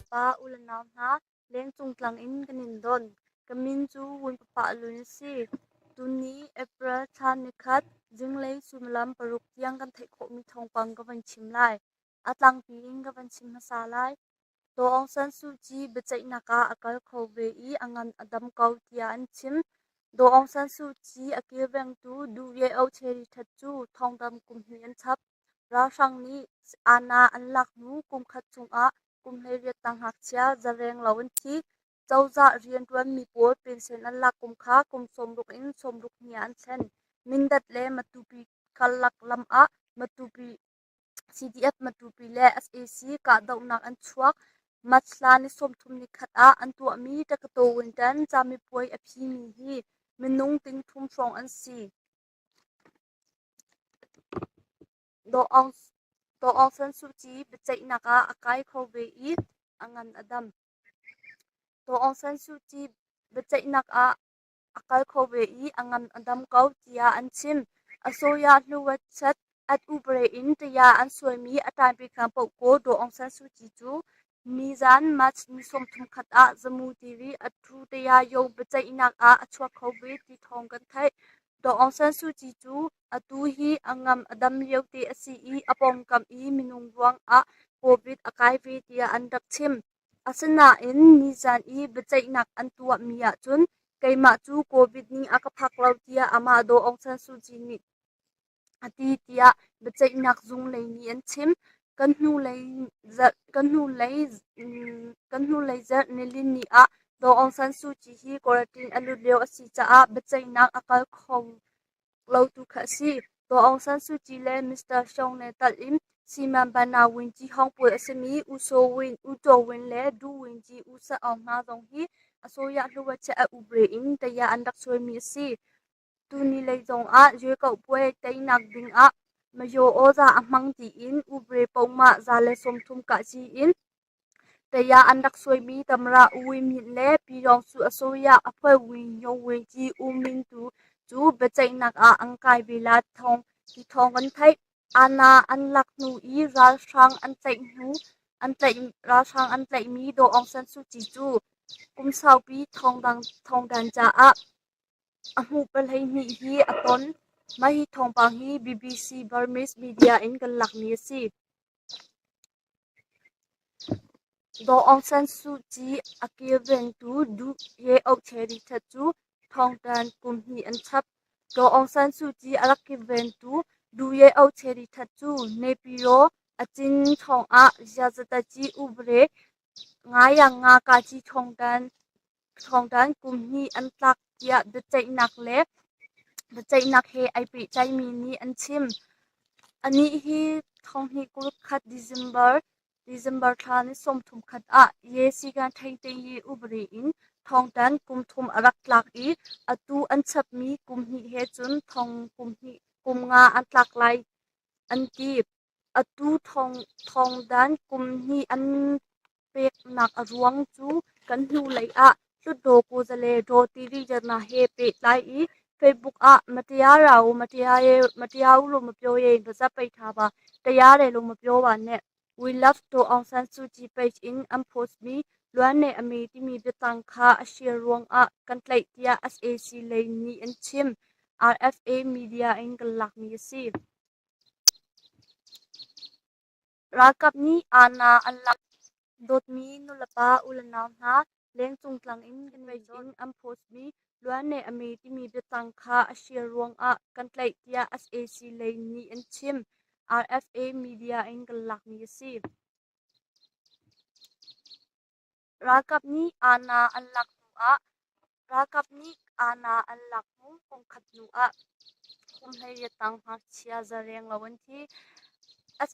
Nulepa u le nau hna, lengcung tlang in kan in don. Ka min cu Wunpapa Lun a si. Tuni April thla nikhat zinglei suimilam 6 tiang kan theih khawhmi thawngpang ka van chim lai. A tlangpi in ka van chim hmasa lai. Daw Aung San Suu Kyi biaceihnak ah a kal kho ve i a ngan a dam ko tiah an chim. Daw Aung San Suu Kyi a kilvengtu Duh Ye Oo Cherry That cu thongdam kum hnih an chap. Ralhrang nih aana an lak hnu kum khat chungah kum 18 tang ngakchia zareng lo an thi. Cozah rianṭuanmi pawl pension an lak kum kha kum 60 in 62 ah an thlen. Mindat le Matupi karlak lam ah Matupi CDF Matupi le sac kahdohnak an chuak. March thla ni 31 ah an tuahmi Takatawintan camipuai a phimi hi minung 3,000 hrawng an si. Daw Aung San Suu Kyi biaceihnak ah a kai kho ve i a ngan a dam. Daw Aung San Suu Kyi biaceihnak ah a kal kho ve i a ngan a dam ko tiah an chim. Asoya hluwatchat at upare in taya an suaimi a ṭanpi hna paoh kaw Daw Aung San Suu Kyi cu nizan March ni 31 ah Zamu TV a ṭhu taya yo biaceihnak ah a chuak kho ve ti thawng kan theih. Daw Aung San Suu Kyi cu atu hi a ngam a dam liote a si i a pawngkam i minung ruangah COVID a kai ve tiah an rak chim. Asinain nizan i biaceihnak an tuahmi ahcun keimah cu COVID nih a ka phak lo tiah amah Daw Aung San Suu Kyi nih a ti tiah biaceihnak zung lei nih an chim. Kan hnulei zarh nilini ah Daw Aung San Suu Kyi hi quarantine a lut lio a si caah biaceihnak a kal kho lo tu kha a si. Daw Aung San Suu Kyi le Mr. Xiong le talh in Siman Bana Win Kyi Hong pawl a simi U Saw Win, U Taw Win le Du Win Kyi U Sa Aung hna zong hi asoyah hluwatchiah a ubre in taya an rak suaimi a si. Tuni lei zongah Yuekohpuai teinak dingah Mayo awza a hmang tiin ubre pohmah 130 kahci in Taya an rak suaimi Tamra U Win Myint le Pyidawngsu Asoya Aphuai Win Yo Win Kyi U Min tu cu biaceihnak ah an kai ve la ti thawng kan theih. Aana an lak hnu i ralhrang an tlaih hnu ralhrang an tlaihmi Daw Aung San Suu Kyi cu kum saupi thongdan caah a hmuh 12 hi a ton. Mah hi thawngpang hi BBC Burmese Media in kan lakmi a si. Daw Aung San Suu Kyi a kilvengtu Duh Ye Oo Cherry That cu thongtan kum hnih an chap. Daw Aung San Suu Kyi a rak kilvengtu Duh Ye Oo Cherry That cu Naypyidaw a cin thawngah ziazataci ubre ngayanga kaci thongtan kum hnih an tlak tiah biaceihnak le biaceihnak he ai pehtlaimi nih an chim. Anih hi 2021 December December thla ni 31 ah Ye Sigan Thein Ubri in thongtan kum thum a rak tlak i atu an chapmi kum hnih he cun thong kum hnih kum nga an tlak lai an ti. Atu thongdan kum hnih an peknak a ruang cu kan hnulei ah Hlutdaw Kuzale Daw TV Jatna he pehtlai i Facebook ah Matiarau Matiau lo mapyo ye baza pei tha ba tayare lo mapyo wa ne We love Daw Aung San Suu Kyi page in an post mi Luan ne a me timi biatlang kha a share ruangah kan tlaih tiah sac lei nih an chim. RFA media in kan lakmi a si. Ralkap nih aana an lak. Dawtmi nulepa ulenau hna, lengcung tlang in kan in an post mi Luan ne a me timi biatlang kha a share ruangah kan tlaih tiah sac lei nih an chim. RFA media in kan lakmi a si. Ralkap nih aana an lak hnuah Ralkap nih aana an lak hnu kum khat hnuah kum 18 tang ngakchia zareng lo an thi. Sac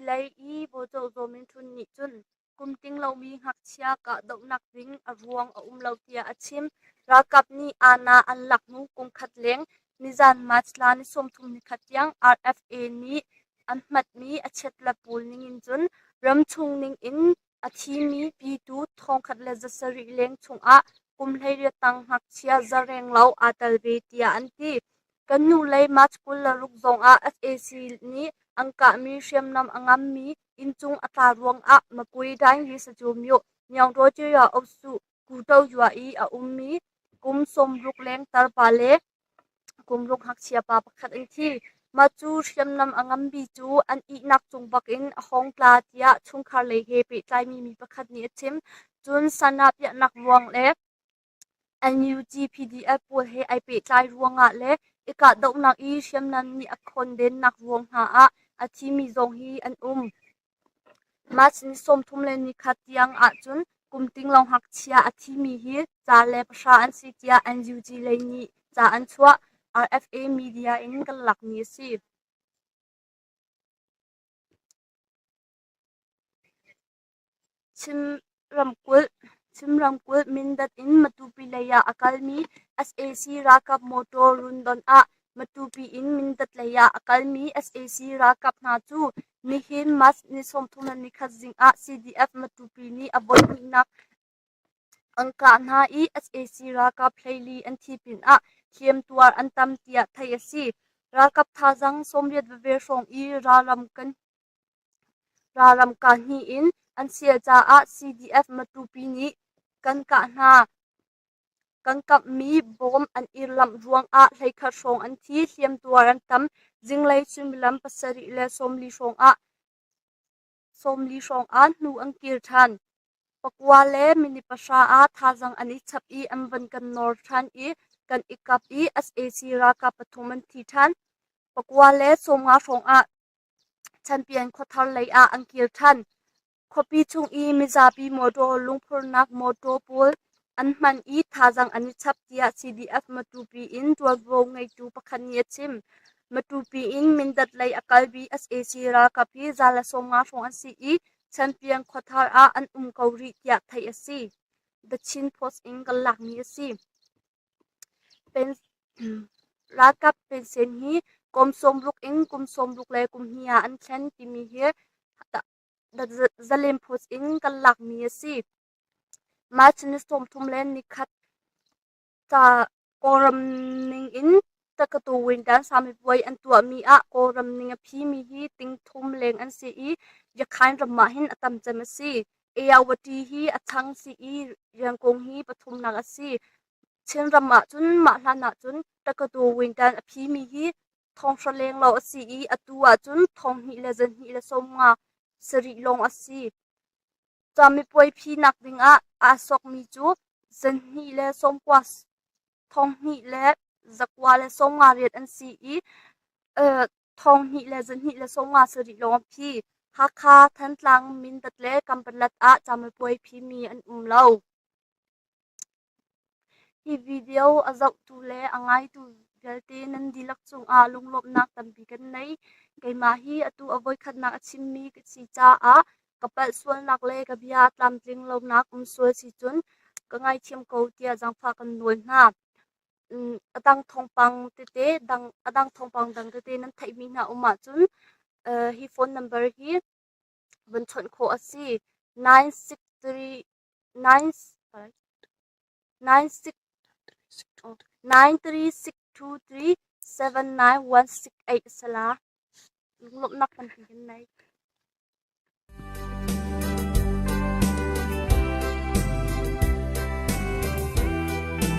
lei i Bawcaw Zaw Min Htun nih cun kum tling lomi ngakchia kahdohnak ding a ruang a um lo tiah a chim. Ralkap nih aana an lak hnu kum khat leng nizan March thla ni 31 tiang RFA nih an hmatmi a chiatlet pawl ningin cun ramchung ningin A thimi pitu 1700 leng chungah kum 18 tang ngakchia zareng lo aa tel ve tiah an ti. Kan hnulei March 26 zongah sac nih an kahmi hriamnam a ngammi inncung a tla ruangah Makwe Daingyi Sacu myo. Nyaungtaw Tirya Ohsuh Kuto yua i a ummi kum 60 leng tarpa le kum ruk ngakchia pa pakhat an thi. Mah cu hriamnam a nganbi cu an ihnak cung bakin a hawng tla tiah chungkhar lei he pehtlaimi mi pakhat nih a chim. Cun Sana piahnak ruang le NUG PDF pawl he ai pehtlai ruangah le i kahdohnak i hriamnam nih a khawndennak ruang hna ah a thimi zong hi an um. March ni 31 tiang ahcun kum tinglo ngakchia a thimi hi ca le pahra an si tiah NUG lei nih ca an chuah. RFA media in kan lakmi a si. Chin ramkulh Mindat in Matupi lei ah a kalmi sac ralkap motor rundon ah Matupi in Mindat lei ah a kalmi sac ralkap hna cu nihin March ni 31 zing ah CDF Matupi nih a voihnihnak an kah hna i sac ralkap 14 an thi pinah hliamtuar an tam tiah theih a si. Ralkap thazaang 80 veve hrawng i ralram kan Ralram kahhnih in an sial caah CDF Matupi nih kan kah hna. Kan kamhmi bawm an i lamh ruangah 11 hrawng an thi, hliamtuar an tam. Zinglei suimilam 7:40 hrawngah hnu an kir ṭhan. 9:10 ah thazaang an i chap i an van kan nawr ṭhan i kan i kap i sac ralkap pathum an thi ṭhan. 9:50 hrawngah Champion khuathar lei ah an kir ṭhan. Khuapi chung i mizapi mawṭaw lungphurnak mawṭaw pawl an hman i thazaang an i chap tiah CDF Matupi in ṭuanvo ngeitu pakhat nih a chim. Matupi in Mindat lei a kalmi sac ralkap hi 150 hrawng an si i Champion khuathar ah an um ko rih tiah theih a si. The Chin Post in kan lakmi a si. Ralkap pension hi kum 60 in kum 62 ah an thlen timi hi Zalen Post in kan lakmi a si. March ni 31 ca Kawlram ning in Takatu Windan Samipuai an tuahmi ah Kawlram ning a phimi hi ting thum leng an si i Yakhain ram ah hin a tam cem a si. Ayawati hi a chang si i Riangkung hi pathumnak a si. Chinram ahcun mah hlan ahcun Takatu Windan a phimi hi 500 lenglo a si i atu ahcun 2257 lawng a si. Camipuai phinak dingah aa sawkmi cu 2,998 an si i 2,257 lawng a phi. Hakha, Thantlang, Mindat le Kanpalet ah camipuai phimi an um lo. Hi video a zohtu le a ngaitu vialte nan dihlak cungah lunglawmhnak tampi kan nei. Keimah hi atu a voikhatnak a chimmi ka si caah ka palh sualnak le ka bia a tlamtling lonak um sual si cun ka ngaithiam ko tiah zaangfah kan nawl hna. A dang thawngpang tete dang a dang thawngpang dang tete nan theihmi hna um ahcun hi phone number hi vun chawnh khawh a si. 963 9 9 93623 79168 a si la. Lunglawmhnak tampi kan nei.